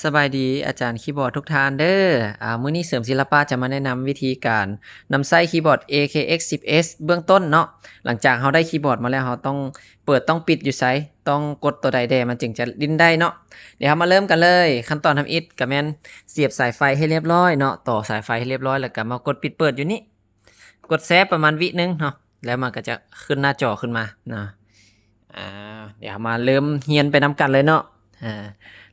ສະບາຍດີອາຈານຄີບອດທຸກທ່ານເດີ້. ອາ ມື້ນີ້ເສີມສິລະປະຈະມາແນະນຳວິທີການນຳໃຊ້ຄີບອດ ເອ ເຄ ເອັກ ສິບເອສ ເບື້ອງຕົ້ນເນາະ. ຫຼັງຈາກເຮົາໄດ້ຄີບອດມາແລ້ວ ເຮົາຕ້ອງເປີດຕ້ອງປິດຢູ່ໃສ? ຕ້ອງກົດຕົວໃດແດ່ ມັນຈຶ່ງຈະຫຼິ້ນໄດ້ເນາະ? ດຽວເຮົາມາເລີ່ມກັນເລີຍ. ຂັ້ນຕອນທຳອິດກະແມ່ນສຽບສາຍໄຟໃຫ້ລຽບຮ້ອຍເນາະ, ຕໍ່ສາຍໄຟໃຫ້ລຽບຮ້ອຍ ແລ້ວກະມາກົດປິດເປີດຢູ່ນີ້. ກົດແຊປະມານວິໜຶ່ງເນາະ ແລ້ວມັນກໍຈະຂຶ້ນໜ້າຈໍຂຶ້ນມາເນາະ. ອາ ດຽວເຮົາມາເລີ່ມຮຽນໄປນຳກັນເລີຍເນາະ. ອາ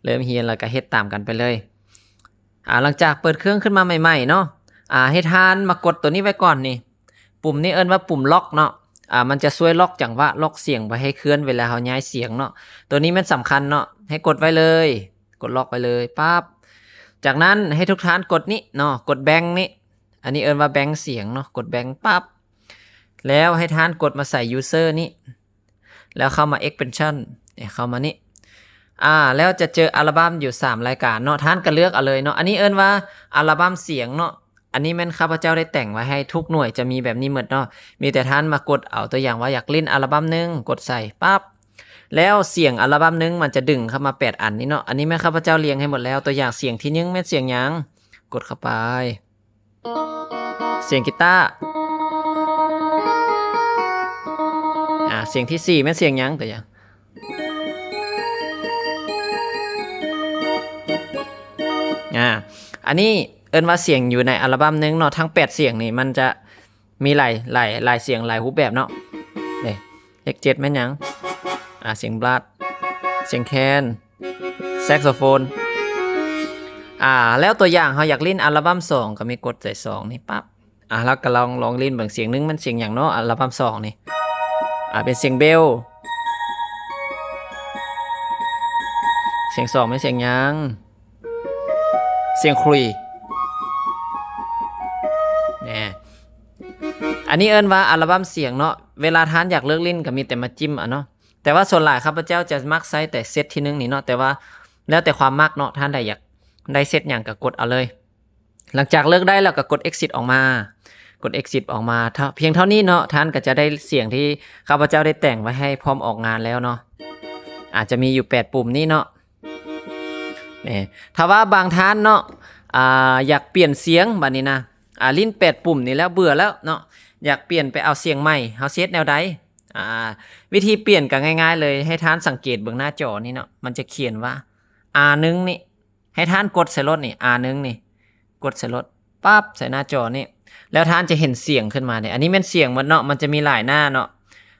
ເລີ່ມຮຽນແລ້ວກໍເຮັດຕາມກັນໄປເລີຍ. ອາ ຫຼັງຈາກເປີດເຄື່ອງຂຶ້ນມາໃໝ່ໆເນາະ, ອາ ໃຫ້ທ່ານມາກົດຕົວນີ້ໄວ້ກ່ອນນີ້. ປຸ່ມນີ້ເອີ້ນວ່າປຸ່ມລັອກເນາະ. ອາ ມັນຈະຊ່ວຍລັອກຈັງຫວະ ລັອກສຽງບໍ່ໃຫ້ເຄື່ອນເວລາເຮົາຍ້າຍສຽງເນາະ. ຕົວນີ້ແມ່ນສຳຄັນເນາະ, ໃຫ້ກົດໄວ້ເລີຍ, ກົດລັອກໄວ້ເລີຍ ປັບ. ຈາກນັ້ນໃຫ້ທຸກທ່ານກົດນີ້ເນາະ, ກົດແບັງນີ້. ອັນນີ້ເອີ້ນວ່າແບັງສຽງເນາະ, ກົດແບັງປັບ ແລ້ວໃຫ້ທ່ານກົດມາໃສ່ user ນີ້ ແລ້ວເຂົ້າມາ expansion ເຂົ້າມານີ້. ອາ ແລ້ວຈະເຈີອັລະບັມຢູ່ສາມລາຍການເນາະ, ທ່ານກໍເລືອກເອົາເລີຍເນາະ. ອັນນີ້ເອີ້ນວ່າອັລະບັມສຽງເນາະ, ອັນນີ້ແມ່ນຂ້າພະເຈົ້າໄດ້ແຕ່ງໄວ້ໃຫ້ທຸກໜ່ວຍຈະມີແບບນີ້ໝົດເນາະ. ມີແຕ່ທ່ານມາກົດເອົາ, ຕົວຢ່າງວ່າຢາກຫຼິ້ນອັລະບັມໜຶ່ງ ກົດໃສ່ປັບ ແລ້ວສຽງອັລະບັມໜຶ່ງມັນຈະດຶງເຂົ້າມາແປດອັນນີ້ເນາະ. ອັນນີ້ແມ່ນຂ້າພະເຈົ້າລຽງໃຫ້ໝົດແລ້ວ, ຕົວຢ່າງສຽງທີໜຶ່ງແມ່ນສຽງຫຍັງ? ກົດເຂົ້າໄປ. ສຽງກີຕາ. ອາ ສຽງທີສີ່ແມ່ນສຽງຫຍັງ? ຕົວຢ່າງ ອາ ອັນນີ້ເອີ້ນວ່າສຽງຢູ່ໃນອັລະບັມໜຶ່ງເນາະ. ທັງແປດສຽງນີ້ມັນຈະມີຫຼາຍ ຫຼາຍ ຫຼາຍສຽງ ຫຼາຍຮູບແບບເນາະ. ເດ້ ເລກເຈັດແມ່ນຫຍັງ? ອາ ສຽງບລັດ ສຽງແຄນ ແຊັກໂຊໂຟນ. ອາ ແລ້ວຕົວຢ່າງເຮົາຢາກຫຼິ້ນອັລະບັມສອງ ກໍມີກົດໃສ່ສອງນີ້ປັບ. ອາ ເຮົາກໍລອງ ລອງຫຼິ້ນເບິ່ງ. ສຽງໜຶ່ງມັນສຽງຫຍັງເນາະ? ອັລະບັມສອງນີ້ ອາ ເປັນສຽງເບວ. ສຽງສອງແມ່ນສຽງຫຍັງ? ສຽງຂຸຍ. ແນ່ ອັນນີ້ເອີ້ນວ່າອັລະບັມສຽງເນາະ. ເວລາທ່ານຢາກເລືອກຫຼິ້ນກໍມີແຕ່ມາຈິ້ມເອົາເນາະ. ແຕ່ວ່າສ່ວນຫຼາຍຂ້າພະເຈົ້າຈະມັກໃຊ້ແຕ່ເຊັດທີໜຶ່ງນີ້ເນາະ, ແຕ່ວ່າແລ້ວແຕ່ຄວາມມັກເນາະ, ທ່ານໃດຢາກໄດ້ເຊັດຫຍັງກໍກົດເອົາເລີຍ. ຫຼັງຈາກເລືອກໄດ້ແລ້ວກໍກົດ exit ອອກມາ, ກົດ exit ອອກມາ. ພຽງເທົ່ານີ້ເນາະ, ທ່ານກໍຈະໄດ້ສຽງທີ່ຂ້າພະເຈົ້າໄດ້ແຕ່ງໄວ້ໃຫ້ພ້ອມອອກງານແລ້ວເນາະ. ອາດຈະມີຢູ່ແປດປຸ່ມນີ້ເນາະ. ນີ້ ຖ້າວ່າບາງທ່ານເນາະ ອາ ຢາກປ່ຽນສຽງບາດນີ້ນະ, ອາ ຫຼິ້ນແປດປຸ່ມນີ້ແລ້ວເບື່ອແລ້ວເນາະ, ຢາກປ່ຽນໄປເອົາສຽງໃໝ່, ເຮົາຊິເຮັດແນວໃດ? ອາ ວິທີປ່ຽນກໍງ່າຍໆເລີຍ, ໃຫ້ທ່ານສັງເກດເບິ່ງໜ້າຈໍນີ້ເນາະ, ມັນຈະຂຽນວ່າ ອາ ໜຶ່ງ ນີ້. ໃຫ້ທ່ານກົດໃສ່ໂລດນີ້ ອາ ໜຶ່ງ ນີ້, ກົດໃສ່ໂລດ ປັບ ໃສ່ໜ້າຈໍນີ້, ແລ້ວທ່ານຈະເຫັນສຽງຂຶ້ນມານີ້. ອັນນີ້ແມ່ນສຽງໝົດເນາະ, ມັນຈະມີຫຼາຍໜ້າເນາະ,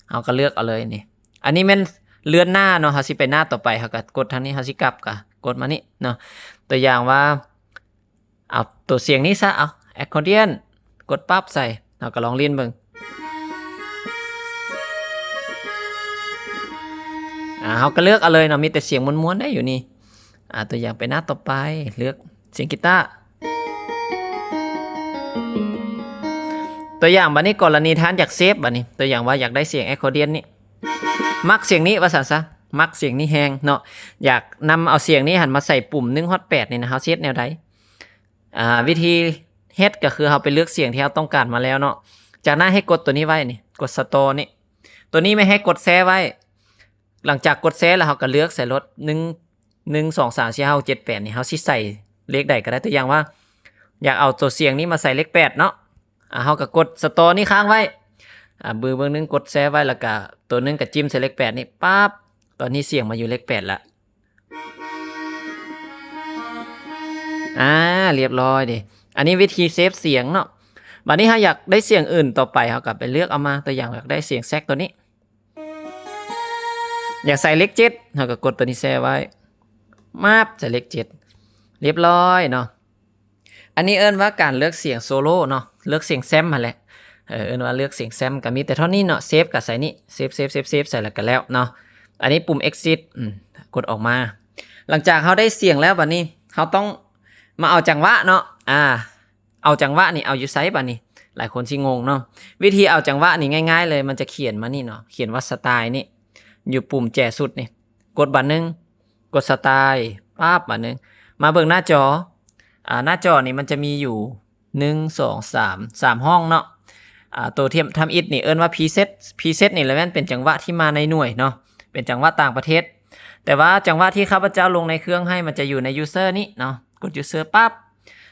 ເຮົາກໍເລືອກເອົາເລີຍນີ້. ອັນນີ້ແມ່ນເລື່ອນໜ້າເນາະ, ເຮົາຊິໄປໜ້າຕໍ່ໄປ ເຮົາກໍກົດທາງນີ້, ເຮົາຊິກັບກໍກົດມານີ້ເນາະ. ຕົວຢ່າງວ່າ ເອົາຕົວສຽງນີ້ຊະ, ເອົາ accordion ກົດປັບໃສ່, ເຮົາກໍລອງຫຼິ້ນເບິ່ງ. ອາ ເຮົາກໍເລືອກເອົາເລີຍເນາະ, ມີແຕ່ສຽງມ່ວນໆໄດ໋ຢູ່ນີ້. ອາ ຕົວຢ່າງໄປໜ້າຕໍ່ໄປ, ເລືອກສຽງກີຕາ. ຕົວຢ່າງບາດນີ້ ກໍລະນີທ່ານຢາກເຊບບາດນີ້, ຕົວຢ່າງວ່າຢາກໄດ້ສຽງ accordion ນີ້, ມັກສຽງນີ້ວ່າຊັ້ນຊະ, ມັກສຽງນີ້ແຮງເນາະ, ຢາກນຳເອົາສຽງນີ້ຫັ້ນມາໃສ່ປຸ່ມໜຶ່ງຮອດແປດນີ້ນະ, ເຮົາຊິເຮັດແນວໃດ? ອາ ວິທີເຮັດກໍຄືເຮົາໄປເລືອກສຽງທີ່ເຮົາຕ້ອງການມາແລ້ວເນາະ. ຈາກນັ້ນໃຫ້ກົດຕົວນີ້ໄວ້ນີ້, ກົດ Store ນີ້. ຕົວນີ້ແມ່ນໃຫ້ກົດແຊໄວ້. ຫຼັງຈາກກົດແຊແລ້ວ ເຮົາກໍເລືອກໃສ່ໂລດ ໜຶ່ງ ໜຶ່ງ ສອງ ສາມ ສີ່ ຫ້າ ຫົກ ເຈັດ ແປດ ນີ້, ເຮົາຊິໃສ່ເລກໃດກໍໄດ້. ຕົວຢ່າງວ່າ ຢາກເອົາຕົວສຽງນີ້ມາໃສ່ເລກແປດເນາະ, ອາ ເຮົາກໍກົດ Store ນີ້ຄ້າງໄວ້. ອາ ບຶດເບິ່ງໜຶ່ງ ກົດແຊໄວ້ ແລ້ວກໍຕົວໜຶ່ງກໍຈິ້ມໃສ່ເລກແປດນີ້ ປັບ, ຕອນນີ້ສຽງມາຢູ່ເລກແປດລະ. ອາ ລຽບຮ້ອຍເດ. ອັນນີ້ວິທີເຊບສຽງເນາະ. ບາດນີ້ເຮົາຢາກໄດ້ສຽງອື່ນຕໍ່ໄປ, ເຮົາກໍໄປເລືອກເອົາມາ. ຕົວຢ່າງ ຢາກໄດ້ສຽງແຊັກຕົວນີ້, ຢາກໃສ່ເລກເຈັດ, ເຮົາກໍກົດຕົວນີ້ແຊໄວ້, ມາບ ໃສ່ເລກເຈັດ, ລຽບຮ້ອຍເນາະ. ອັນນີ້ເອີ້ນວ່າການເລືອກສຽງໂຊໂລເນາະ, ເລືອກສຽງແຊມຫັ້ນແຫຼະ. ເອີ້ນວ່າເລືອກສຽງແຊມ ກໍມີແຕ່ເທົ່ານີ້ເນາະ. ເຊບກໍໃສ່ນີ້, ເຊບ ເຊບ ເຊບ ເຊບ ໃສ່ແລ້ວກໍແລ້ວເນາະ. ອັນນີ້ປຸ່ມ Exit ອືມ ກົດອອກມາ. ຫຼັງຈາກເຮົາໄດ້ສຽງແລ້ວ ບັດນີ້ເຮົາຕ້ອງມາເອົາຈັງຫວະເນາະ. ອາ ເອົາຈັງຫວະນີ້ເອົາຢູ່ໃສບາດນີ້? ຫຼາຍຄົນຊິງົງເນາະ. ວິທີເອົາຈັງຫວະນີ້ງ່າຍໆເລີຍ, ມັນຈະຂຽນມານີ້ເນາະ, ຂຽນວ່າ Style ນີ້ ຢູ່ປຸ່ມແຈສຸດນີ້, ກົດບາດໜຶ່ງ, ກົດ Style ປັບ ບາດໜຶ່ງ. ມາເບິ່ງໜ້າຈໍ, ອາ ໜ້າຈໍນີ້ມັນຈະມີຢູ່ ໜຶ່ງ ສອງ ສາມ ສາມຫ້ອງເນາະ. ອາ ໂຕທຳອິດນີ້ເອີ້ນວ່າ Preset, Preset ນີ້ລະແມ່ນເປັນຈັງຫວະທີ່ມາໃນໜ່ວຍເນາະ, ເປັນຈັງຫວະຕ່າງປະເທດ. ແຕ່ວ່າຈັງຫວະທີ່ຂ້າພະເຈົ້າລົງໃນເຄື່ອງໃຫ້ ມັນຈະຢູ່ໃນ user ນີ້ເນາະ, ກົດ user ປັບ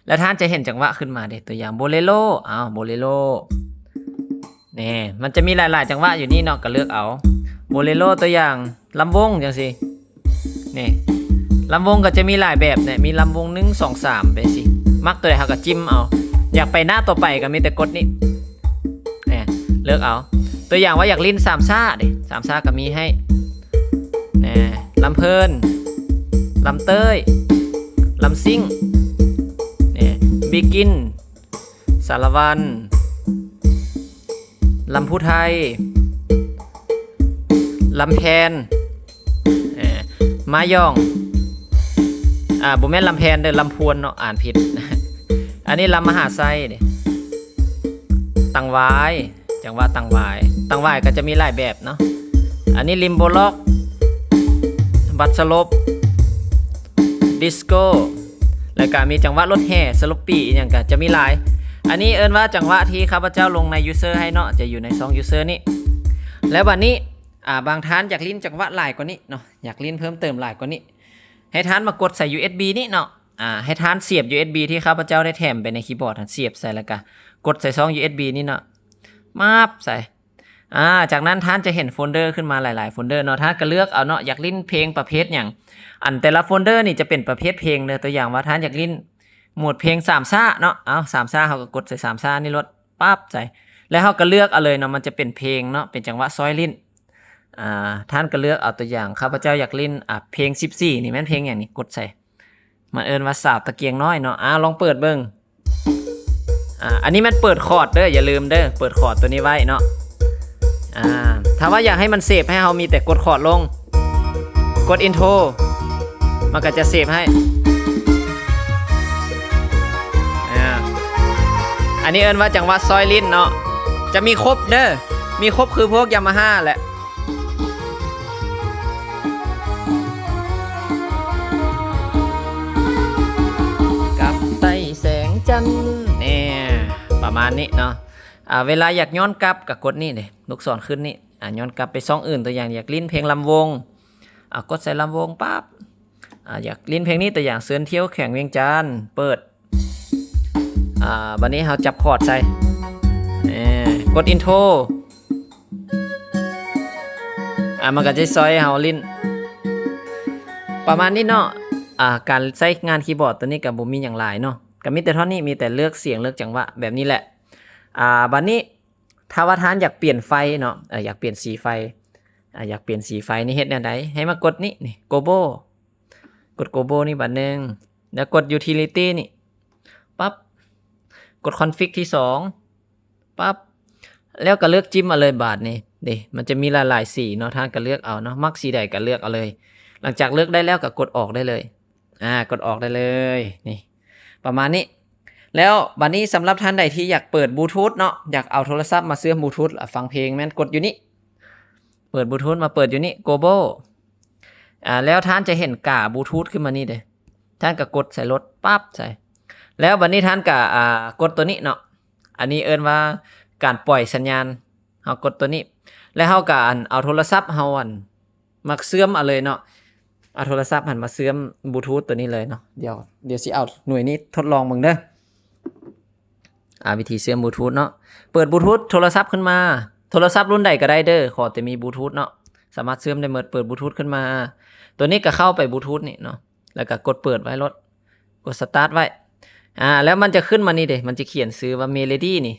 ແລ້ວທ່ານຈະເຫັນຈັງຫວະຂຶ້ນມາເດ້. ຕົວຢ່າງ Bolero ອ້າວ Bolero ນີ້ ມັນຈະມີຫຼາຍໆຈັງຫວະຢູ່ນີ້ເນາະ, ກໍເລືອກເອົາ Bolero ຕົວຢ່າງລຳວົງຈັ່ງຊີ້. ນີ້ ລຳວົງກໍຈະມີຫຼາຍແບບນີ້ ມີລຳວົງ ໜຶ່ງ ສອງ ສາມ ໄປຊີ້. ມັກຕົວໃດເຮົາກໍຈິ້ມເອົາ. ຢາກໄປໜ້າຕໍ່ໄປກໍມີແຕ່ກົດນີ້ ແນ່ ເລືອກເອົາ. ຕົວຢ່າງວ່າຢາກຫຼິ້ນສາມຊ້າເດ້ ສາມຊ້າກໍມີໃຫ້ ແນ່ ລຳເພີນ ລຳເຕີຍ ລຳຊິງ ແນ່ Begin ສາລະວັນ ລຳພູໄທ ລຳແພນ ເອີ ມາຢອງ ອ່າ ບໍ່ແມ່ນລຳແພນເດີ ລຳພວນເນາະ ອ່ານຜິດ. ອັນນີ້ລຳມະຫາໄຊເດ້ ຕັງຫວາຍ ຈັງຫວະຕັງຫວາຍ ຕັງຫວາຍກໍຈະມີຫຼາຍແບບເນາະ. ອັນນີ້ລິມໂບລັອກ ບັດສະຫຼົບ ດິສໂກ້ ແລ້ວກະມີຈັງຫວະລົດແຫ່ ສະຫຼົບປີ ອີ່ຫຍັງກະຈະມີຫຼາຍ. ອັນນີ້ເອີ້ນວ່າຈັງຫວະທີ່ຂ້າພະເຈົ້າລົງໃນ user ໃຫ້ເນາະ ຈະຢູ່ໃນຊ່ອງ user ນີ້. ແລ້ວບັດນີ້ ອ່າ ບາງທ່ານຢາກຫຼິ້ນຈັງຫວະຫຼາຍກວ່ານີ້ເນາະ ຢາກຫຼິ້ນເພີ່ມເຕີມຫຼາຍກວ່ານີ້ ໃຫ້ທ່ານມາກົດໃສ່ ຢູເອັສບີ ນີ້ເນາະ. ອ່າ ໃຫ້ທ່ານສຽບ ຢູເອັສບີ ທີ່ຂ້າພະເຈົ້າໄດ້ແຖມໄປໃນຄີບອດຫັ້ນ ສຽບໃສ່ ແລ້ວກະກົດໃສ່ຊ່ອງ ຢູເອັສບີ ນີ້ເນາະ ມາບໃສ່. ອ່າ ຈາກນັ້ນທ່ານຈະເຫັນໂຟນເດີຂຶ້ນມາຫຼາຍໆໂຟນເດີເນາະ. ທ່ານກໍເລືອກເອົາເນາະ ຢາກຫຼິ້ນເພງປະເພດຫຍັງ. ອັນແຕ່ລະໂຟນເດີນີ້ຈະເປັນປະເພດເພງເດີ. ຕົວຢ່າງວ່າທ່ານຢາກຫຼິ້ນໂໝດເພງສາມຊ້າເນາະ ເອົາ ສາມຊ້າ ເຮົາກໍກົດໃສ່ສາມຊ້ານີ້ໂລດ ປັບໃສ່ ແລ້ວເຮົາກໍເລືອກເອົາເລີຍເນາະ ມັນຈະເປັນເພງເນາະ ເປັນຈັງຫວະຊອຍຫຼິ້ນ. ອ່າ ທ່ານກໍເລືອກເອົາ ຕົວຢ່າງ ຂ້າພະເຈົ້າຢາກຫຼິ້ນ ອ່າ ເພງສິບສີ່ນີ້ ແມ່ນເພງຫຍັງນີ້ ກົດໃສ່ ມັນເອີ້ນວ່າສາວຕະກຽງນ້ອຍເນາະ. ອ່າ ລອງເປີດເບິ່ງ. ອ່າ ອັນນີ້ແມ່ນເປີດຄອດເດີ ຢ່າລືມເດີ ເປີດຄອດຕົວນີ້ໄວ້ເນາະ. ອ່າ ຖ້າວ່າຢາກໃຫ້ມັນເຊບ ໃຫ້ເຮົາມີແຕ່ກົດຄອດລົງ ກົດອິນໂທ ມັນກໍຈະເຊບໃຫ້. ອ່າ ອັນນີ້ເອີ້ນວ່າຈັງຫວະຊອຍຫຼິ້ນເນາະ ຈະມີຄົບເດີ ມີຄົບຄືພວກຢາມາຮ່າແຫຼະ ກັບໃຕ້ແສງຈັນ ແນ່ ປະມານນີ້ເນາະ. ອ່າ ເວລາຢາກຍ້ອນກັບກໍກົດນີ້ເດ້ ລູກສອນຂຶ້ນນີ້ ອ່າ ຍ້ອນກັບໄປຊ່ອງອື່ນ. ຕົວຢ່າງຢາກຫຼິ້ນເພງລຳວົງ ອ່າ ກົດໃສ່ລຳວົງປັບ. ອ່າ ຢາກຫຼິ້ນເພງນີ້ ຕົວຢ່າງເຊີນທ່ຽວແຂວງວຽງຈັນ ເປີດ. ອ່າ ບັດນີ້ເຮົາຈັບຄອດໃສ່ ເອີ ກົດອິນໂທ ອ່າ ມັນກໍຈະຊອຍເຮົາຫຼິ້ນປະມານນີ້ເນາະ. ອ່າ ການໃຊ້ງານຄີບອດຕົວນີ້ກໍບໍ່ມີຫຍັງຫຼາຍເນາະ ກໍມີແຕ່ເທົ່ານີ້ ມີແຕ່ເລືອກສຽງເລືອກຈັງຫວະແບບນີ້ແຫຼະ. ອ່າ ບັດນີ້ ຖ້າວ່າທ່ານຢາກປ່ຽນໄຟເນາະ ເອີ ຢາກປ່ຽນສີໄຟ ອ່າ ຢາກປ່ຽນສີໄຟນີ້ເຮັດແນວໃດ? ໃຫ້ມາກົດນີ້ ນີ້ Global ກົດ Global ນີ້ບາດໜຶ່ງ ແລ້ວກົດ Utility ນີ້ ປັບ ກົດ Config ທີສອງ ປັບ ແລ້ວກໍເລືອກຈິ້ມເອົາເລີຍບາດນີ້. ເດ້ ມັນຈະມີຫຼາຍໆສີເນາະ ທ່ານກໍເລືອກເອົາເນາະ ມັກສີໃດກໍເລືອກເອົາເລີຍ. ຫຼັງຈາກເລືອກໄດ້ແລ້ວກໍກົດອອກໄດ້ເລີຍ. ອ່າ ກົດອອກໄດ້ເລີຍ ນີ້ ປະມານນີ້. ແລ້ວບັດນີ້ສຳລັບທ່ານໃດທີ່ຢາກເປີດບລູທູດເນາະ ຢາກເອົາໂທລະສັບມາເຊື່ອມບລູທູດ ອາ ຟັງເພງ ແມ່ນກົດຢູ່ນີ້ ເປີດບລູທູດ ມາເປີດຢູ່ນີ້ Global ອາ ແລ້ວທ່ານຈະເຫັນກາບລູທູດຂຶ້ນມານີ້ເດ້ ທ່ານກໍກົດໃສ່ໂລດ ປັບໃສ່. ແລ້ວບັດນີ້ທ່ານກໍ ອາ ກົດຕົວນີ້ເນາະ ອັນນີ້ເອີ້ນວ່າການປ່ອຍສັນຍານ ເຮົາກົດຕົວນີ້ ແລ້ວເຮົາກໍ ອັນ ເອົາໂທລະສັບເຮົາ ອັນ ມາເຊື່ອມເອົາເລີຍເນາະ ເອົາໂທລະສັບຫັ້ນມາເຊື່ອມບລູທູດຕົວນີ້ເລີຍເນາະ. ດຽວ ດຽວຊິເອົາໜ່ວຍນີ້ທົດລອງເບິ່ງເດີ. ອາ ວິທີເຊື່ອມບລູທູດເນາະ ເປີດບລູທູດໂທລະສັບຂຶ້ນມາ ໂທລະສັບລຸ້ນໃດກໍໄດ້ເດີ ຂໍແຕ່ມີບລູທູດເນາະ ສາມາດເຊື່ອມໄດ້ໝົດ. ເປີດບລູທູດຂຶ້ນມາ ຕົວນີ້ກໍເຂົ້າໄປບລູທູດນີ້ເນາະ ແລ້ວກໍກົດເປີດໄວ້ໂລດ ກົດສະຕາດໄວ້. ອາ ແລ້ວມັນຈະຂຶ້ນມານີ້ເດ້ ມັນຈະຂຽນຊື່ວ່າ Melody ນີ້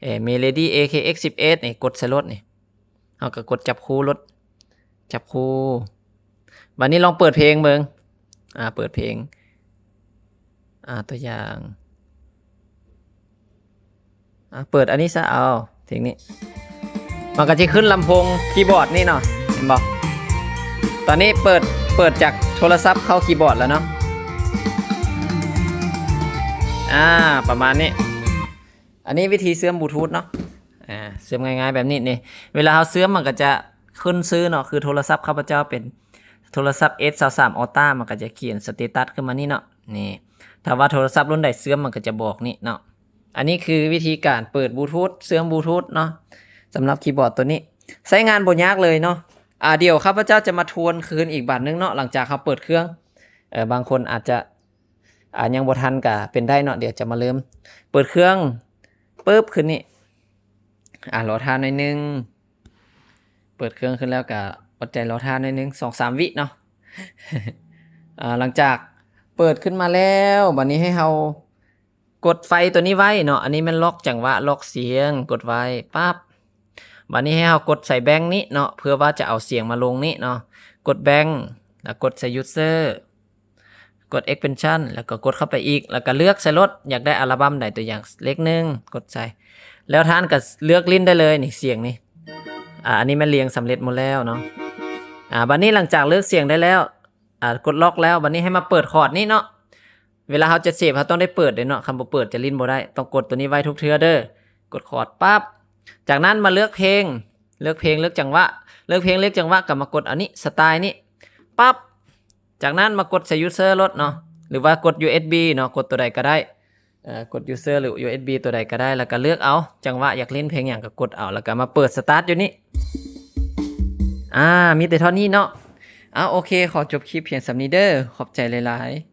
ເອ Melody ເອ ເຄ ເອັກ ສິບເອັດ ນີ້ ກົດໃສ່ໂລດນີ້ ເຮົາກໍກົດຈັບຄູ່ໂລດ ຈັບຄູ່. ບັດນີ້ລອງເປີດເພງເບິ່ງ ອາ ເປີດເພງ ອາ ຕົວຢ່າງ ອາ ເປີດອັນນີ້ຊະ ເອົາເພງນີ້ ມັນກໍຈະຂຶ້ນລຳໂພງຄີບອດນີ້ເນາະ ເຫັນບໍ່? ຕອນນີ້ເປີດ ເປີດຈາກໂທລະສັບເຂົ້າຄີບອດແລ້ວເນາະ ອາ ປະມານນີ້. ອັນນີ້ວິທີເຊື່ອມບລູທູດເນາະ ອາ ເຊື່ອມງ່າຍໆແບບນີ້ນີ້. ເວລາເຮົາເຊື່ອມມັນກໍຈະຂຶ້ນຊື່ເນາະ ຄືໂທລະສັບຂ້າພະເຈົ້າເປັນໂທລະສັບ ເອສ ຊາວສາມ Ultra ມັນກໍຈະຂຽນສະເຕຕັດຂຶ້ນມານີ້ເນາະ ນີ້. ຖ້າວ່າໂທລະສັບລຸ້ນໃດເຊື່ອມມັນກໍຈະບອກນີ້ເນາະ. ອັນນີ້ຄືວິທີການເປີດບລູທູດ ເຊື່ອມບລູທູດເນາະ ສຳລັບຄີບອດຕົວນີ້ ໃຊ້ງານບໍ່ຍາກເລີຍເນາະ. ອ່າ ດຽວຂ້າພະເຈົ້າຈະມາທວນຄືນອີກບາດໜຶ່ງເນາະ ຫຼັງຈາກເຮົາເປີດເຄື່ອງ. ເອີ ບາງຄົນອາດຈະ ອ່າ ຍັງບໍ່ທັນກະເປັນໄດ້ເນາະ. ດຽວຈະມາເລີ່ມເປີດເຄື່ອງປຶບ ຂຶ້ນນີ້ ອ່າ ລໍຖ້າໜ້ອຍໜຶ່ງ. ເປີດເຄື່ອງຂຶ້ນແລ້ວກະອົດໃຈລໍຖ້າໜ້ອຍໜຶ່ງ ສອງສາມວິເນາະ. ອ່າ ຫຼັງຈາກເປີດຂຶ້ນມາແລ້ວ ບາດນີ້ໃຫ້ເຮົາ ກົດໄຟຕົວນີ້ໄວ້ເນາະ. ອັນນີ້ແມ່ນລັອກຈັງຫວະ ລັອກສຽງ ກົດໄວ້ປັບ. ບາດນີ້ໃຫ້ເຮົາກົດໃສ່ແບັງນີ້ເນາະ ເພື່ອວ່າຈະເອົາສຽງມາລົງນີ້ເນາະ. ກົດແບັງ ແລ້ວກົດໃສ່ຢູເຊີ ກົດເອັກສເພນຊັນ ແລ້ວກໍກົດເຂົ້າໄປອີກ ແລ້ວກໍເລືອກໃສ່ໂລດ ຢາກໄດ້ອັລບັມໃດ ຕົວຢ່າງເລກໜຶ່ງ ກົດໃສ່ ແລ້ວທ່ານກໍເລືອກຫຼິ້ນໄດ້ເລີຍນີ້ ສຽງນີ້. ອ່າ ອັນນີ້ແມ່ນລຽງສຳເລັດໝົດແລ້ວເນາະ. ອ່າ ບາດນີ້ຫຼັງຈາກເລືອກສຽງໄດ້ແລ້ວ ອ່າ ກົດລັອກແລ້ວ ບາດນີ້ໃຫ້ມາເປີດຄອດນີ້ເນາະ. ເວລາເຮົາຈະເຊບ ເຮົາຕ້ອງໄດ້ເປີດເດ້ເນາະ ຄັນບໍ່ເປີດຈະຫຼິ້ນບໍ່ໄດ້. ຕ້ອງກົດຕົວນີ້ໄວ້ທຸກເທື່ອເດີ ກົດຄອດປັບ. ຈາກນັ້ນມາເລືອກເພງ ເລືອກເພງ ເລືອກຈັງຫວະ ເລືອກເພງ ເລືອກຈັງຫວະ ກໍມາກົດອັນນີ້ ສະຕາຍນີ້ປັບ. ຈາກນັ້ນມາກົດໃສ່ຢູເຊີໂລດເນາະ ຫຼືວ່າກົດຢູເອັສບີເນາະ ກົດຕົວໃດກໍໄດ້ ເອີ ກົດຢູເຊີ ຫຼືຢູເອັສບີ ຕົວໃດກໍໄດ້ ແລ້ວກໍເລືອກເອົາຈັງຫວະ ຢາກຫຼິ້ນເພງຫຍັງກໍກົດເອົາ ແລ້ວກໍມາເປີດສະຕາດຢູ່ນີ້. ອ່າ ມີແຕ່ເທົ່ານີ້ເນາະ. ເອົາ ໂອເຄ ຂໍຈົບຄລິບພຽງສ່ຳນີ້ເດີ ຂອບໃຈຫຼາຍໆ.